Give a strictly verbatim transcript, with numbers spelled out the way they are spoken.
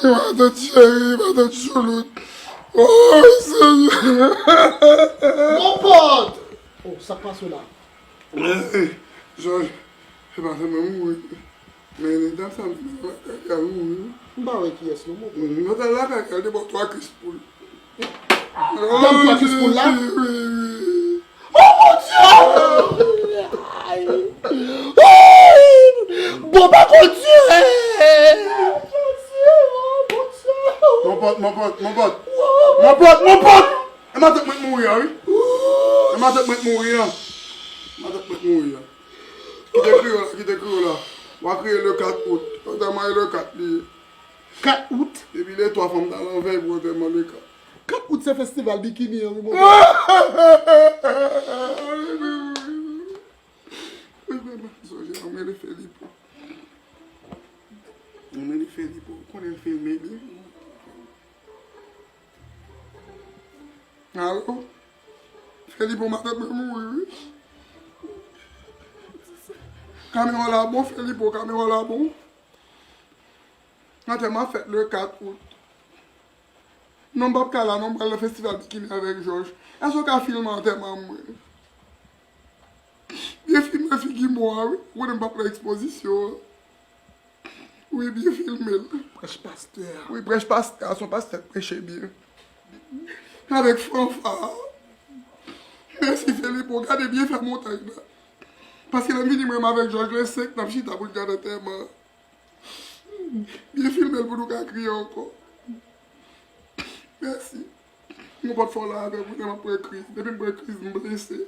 Matant Cheri, matant Choulout. Oh, Senyè. Bon pòt! Oh, sa k pase la? Eh, Jòj, se pa sèlman mouri. Men dam sa, m te lakay al mouri. M pa wè kiyès non, mon pè. M te lakay al, te ba w twa kris poul. Dam twa kris poul la? Wi, wi, wi. Oh mon Dieu! Ay! Ay! Bon, pa kontinye! Mon pòt, mon pòt, mon pòt. Mon pòt, mon pòt! E matant mwen k mouri a, wi. E matant mwen k mouri a. Matant mwen k mouri a. Kite kriye w la, kite kriye w la. W a kriye le kat out. Antèman e le kat li ye. Kat out? Depi le twa fanm ta nan vèy pou antèman le kat. Kat out se festival bikini an, wi, mon pè. Wi, wi, wi. Wi, wi, wi. Sonje, ann rele Felipo. Ann rele Felipo. Ou konnen l filme byen. Alo? Felipo, matant mwen mouri, wi. Kamera w la bon, Felipo, kamera w la bon. Antèman fèt le kat out. Non, m p ap ka la, non, m pral nan festival bikini avèk Jòj. Èske w ka filme antèman mwen? Byen filme figi mò a, wi. Ou konnen m p ap nan ekspozisyon an. Wi, byen filme l. Prèch pastè a. Wi, prèch pastè a, se yon pastè k preche byen. Avèk fanfa. Mèsi, Felipo. Gade byen fè montay la. Paske lè m vini, mwen menm avèk Jòj, le senk, n ap chita pou n gade antèman. Byen filme l pou nou ka kriye ankò. Mèsi. Mon pòt fò la avè m, kounye a m ap pran kriz. Depi m pran kriz, m blese.